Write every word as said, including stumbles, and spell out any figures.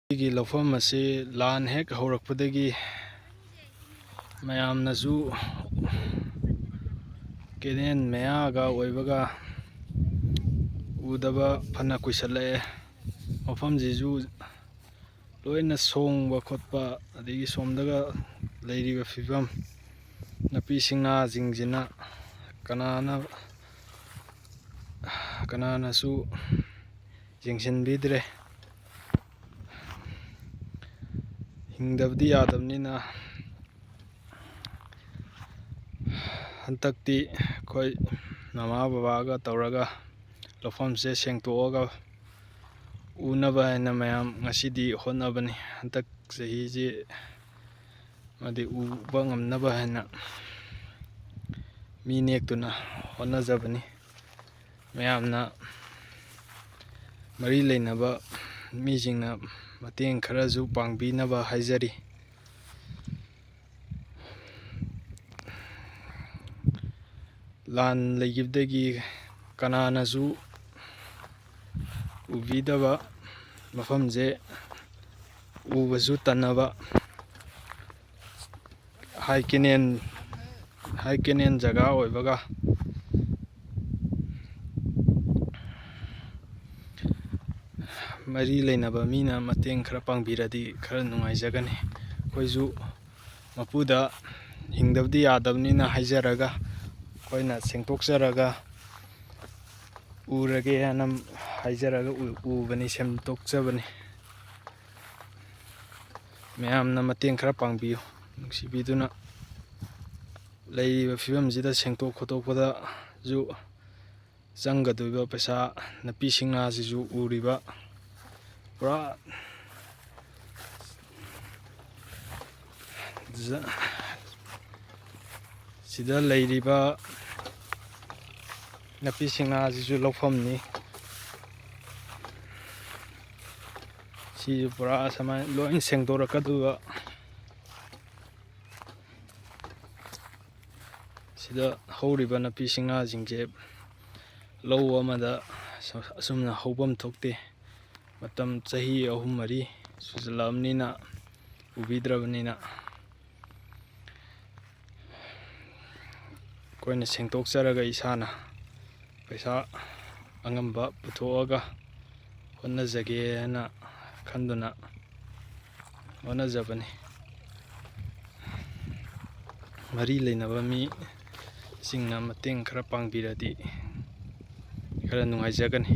ꯑꯩꯒꯤ ꯂꯧꯐꯝ ꯑꯁꯤ ꯂꯥꯟ ꯍꯦꯛ ꯍꯧꯔꯛꯄꯗꯒꯤ ꯃꯌꯥꯝꯅꯁꯨ ꯀꯦꯅꯦꯜ ꯃꯌꯥꯒ ꯑꯣꯏꯕꯒ ꯎꯗꯕ ꯐꯅ ꯀꯨꯏꯁꯜꯂꯛꯑꯦ꯫ ꯃꯐꯝꯁꯤꯁꯨ ꯂꯣꯏꯅ ꯁꯣꯡꯕ ꯈꯣꯠꯄ, ꯑꯗꯒꯤ ꯁꯣꯝꯗꯒ ꯂꯩꯔꯤꯕ ꯐꯤꯕꯝ, ꯅꯥꯄꯤ ꯁꯤꯡꯅꯥꯁꯤꯡꯁꯤꯅ ꯀꯅꯥꯅ, ꯀꯅꯥꯅꯁꯨ ꯌꯦꯡꯁꯤꯟꯕꯤꯗ꯭ꯔꯦ꯫ ꯍꯤꯡꯗꯕꯗꯤ ꯌꯥꯗꯕꯅꯤꯅ ꯍꯟꯗꯛꯇꯤ ꯑꯩꯈꯣꯏ ꯃꯃꯥ ꯕꯕꯥꯒ ꯇꯧꯔꯒ ꯂꯧꯐꯝꯁꯦ ꯁꯦꯡꯇꯣꯛꯑꯒ ꯎꯅꯕ ꯍꯥꯏꯅ ꯃꯌꯥꯝ ꯉꯁꯤꯗꯤ ꯍꯣꯠꯅꯕꯅꯤ꯫ ꯍꯟꯗꯛ ꯆꯍꯤꯁꯤ ꯑꯃꯗꯤ ꯎꯕ ꯉꯝꯅꯕ ꯍꯥꯏꯅ ꯃꯤ ꯅꯦꯛꯇꯨꯅ ꯍꯣꯠꯅꯖꯕꯅꯤ꯫ ꯃꯌꯥꯝꯅ, ꯃꯔꯤ ꯂꯩꯅꯕ ꯃꯤꯁꯤꯡꯅ ꯃꯇꯦꯡ ꯈꯔꯁꯨ ꯄꯥꯡꯕꯤꯅꯕ ꯍꯥꯏꯖꯔꯤ꯫ ꯂꯥꯟ ꯂꯩꯈꯤꯕꯗꯒꯤ ꯀꯅꯥꯅꯁꯨ ꯎꯕꯤꯗꯕ, ꯃꯐꯝꯁꯦ ꯎꯕꯁꯨ ꯇꯟꯅꯕ, ꯍꯥꯏ ꯀꯦꯅꯦꯜ, ꯍꯥꯏ ꯀꯦꯅꯦꯜ ꯖꯒꯥ ꯑꯣꯏꯕꯒ ꯃꯔꯤ ꯂꯩꯅꯕ ꯃꯤꯅ ꯃꯇꯦꯡ ꯈꯔ ꯄꯥꯡꯕꯤꯔꯗꯤ ꯈꯔ ꯅꯨꯡꯉꯥꯏꯖꯒꯅꯤ꯫ ꯑꯩꯈꯣꯏꯁꯨ ꯃꯄꯨꯗ ꯍꯤꯡꯗꯕꯗꯤ ꯌꯥꯗꯕꯅꯤꯅ ꯍꯥꯏꯖꯔꯒ, ꯑꯩꯈꯣꯏꯅ ꯁꯦꯡꯗꯣꯛꯆꯔꯒ ꯎꯔꯒꯦ ꯍꯥꯏꯅ ꯍꯥꯏꯖꯔꯒ ꯎ-, ꯎꯕꯅꯤ, ꯁꯦꯝꯗꯣꯛꯆꯕꯅꯤ꯫ ꯃꯌꯥꯝꯅ ꯃꯇꯦꯡ ꯈꯔ ꯄꯥꯡꯕꯤꯌꯨ, ꯅꯨꯡꯁꯤꯕꯤꯗꯨꯅ꯫ ꯂꯩꯔꯤꯕ ꯐꯤꯕꯝꯁꯤꯗ ꯁꯦꯡꯗꯣꯛ ꯈꯣꯠꯇꯣꯛꯄꯗꯁꯨ ꯆꯪꯒꯗꯣꯏꯕ ꯄꯩꯁꯥ, ꯅꯥꯄꯤ ꯁꯤꯡꯅꯥꯁꯤꯁꯨ ꯎꯔꯤꯕ ꯄꯨꯔꯥ ꯖ-, ꯁꯤꯗ ꯂꯩꯔꯤꯕ ꯅꯥꯄꯤ ꯁꯤꯡꯅꯥꯁꯤꯁꯨ ꯂꯧꯐꯝꯅꯤ꯫ ꯁꯤꯁꯨ ꯄꯨꯔꯥ ꯁꯨꯃꯥꯏꯅ ꯂꯣꯏ ꯁꯦꯡꯗꯣꯔꯛꯀꯗꯣꯏꯕ꯫ ꯁꯤꯗ ꯍꯧꯔꯤꯕ ꯅꯥꯄꯤ ꯁꯤꯡꯅꯥꯁꯤꯡꯁꯦ ꯂꯧ ꯑꯃꯗ ꯑꯁꯨꯝꯅ ꯍꯧꯐꯝ ꯊꯣꯛꯇꯦ꯫ ꯃꯇꯝ ꯆꯍꯤ ꯑꯍꯨꯝ ꯃꯔꯤ ꯁꯨꯖꯜꯂꯛꯑꯕꯅꯤꯅ, ꯎꯕꯤꯗ꯭ꯔꯕꯅꯤꯅ, ꯑꯩꯈꯣꯏꯅ ꯁꯦꯡꯗꯣꯛꯆꯔꯒ ꯏꯁꯥꯅ ꯄꯩꯁꯥ ꯑꯉꯝꯕ ꯄꯨꯊꯣꯛꯑꯒ ꯍꯣꯠꯅꯖꯒꯦꯅ ꯈꯟꯗꯨꯅ ꯍꯣꯠꯅꯖꯕꯅꯤ꯫ ꯃꯔꯤ ꯂꯩꯅꯕ ꯃꯤꯁꯤꯡꯅ ꯃꯇꯦꯡ ꯈꯔ ꯄꯥꯡꯕꯤꯔꯗꯤ ꯈꯔ ꯅꯨꯡꯉꯥꯏꯖꯒꯅꯤ꯫